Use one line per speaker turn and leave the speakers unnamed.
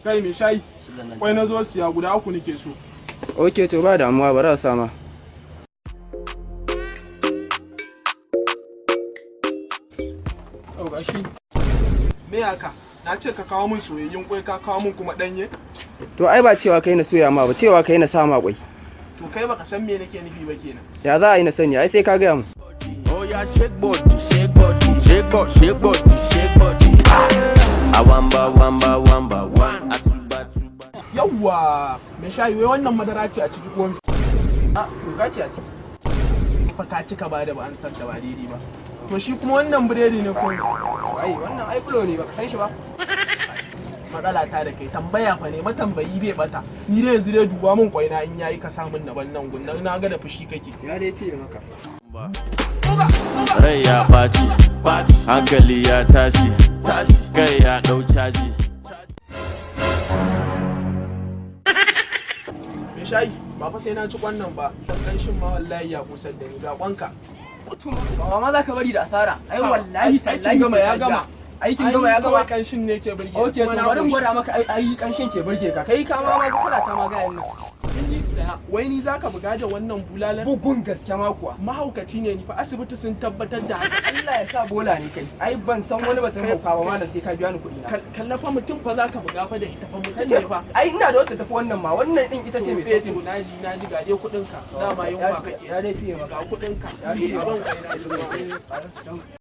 Kai mai shayi, kwai na zo siya, guda uku nake so.
Ok, to ba damuwa, bari a sama. Oh, gashi.
Me haka? Na ce ka kawo min soyayyun kwai, ka kawo min kuma danye.
To ai ba cewa kai na soya ma ba, cewa kai na sama kwai.
To kai baka san me nake nufi ba kenan.
Ya za a yi na sani? Ai sai ka gaya mu.
Oh yeah, shake body, shake body, shake body, shake body, shake body. Ah, wamba, wamba, wamba, one, a tuba, tuba.
Yawwa, mai shayi, wai wannan madara ce a ciki ko me?
A toka ce a ciki.
Fa ka cika ba da ba an san da ba daidai ba. To shi kuma wannan biredi ne ko me?
Ai wannan ai fulo ne, baka san shi ba.
Matsala ta da kai, tambaya fa ne, matambayi bai bata. Ni dai yanzu dai duba min kwai na, in yayi ka samun na ban nan gunnan, na ga da fushi kake.
Ya dai fiye maka.
Rai ya ɓaci, hankali ya tashi, kai ya ɗau caji.
Mai shayi, ba fa sai na ci kwannan ba, dan kanshin ma wallahi ya kusar da ni. Ga kwanka.
Ba ma za ka bari da asara. Ai wallahi
Aikin
tallahi
gama
sai
ya
ka
gama.
biya. Aikin gama ya gama.
Kawai kanshin ne ke burge ni,
Ok, to
kuma na
bari in
koshi.
gwada maka ai kanshin ke burge ka. Kai ka ma kana ta ma gayan nan.
Tsaya, wai ni zaka buga da wannan bulalar?
Bugun gaske ma kuwa.
Mahaukaci ne ni fa, asibiti sun tabbatar da haka.
Allah ya sa bola ne kai. Ai ban san wani batun hauka ba malam, sai ka biya ni kuɗi na.
Kalla fa, mutum fa zaka buga fa da ita fa, mutum ne fa.
Ai ina da wacce tafi wannan ma, wannan din ita ce mai
To
sauki.
to naji, naji, ga dai kuɗin ka. Dama yunwa kake.
Ya dai fiye maka.
Ga kuɗin ka.
Ya fiye
A ban kwai na ji.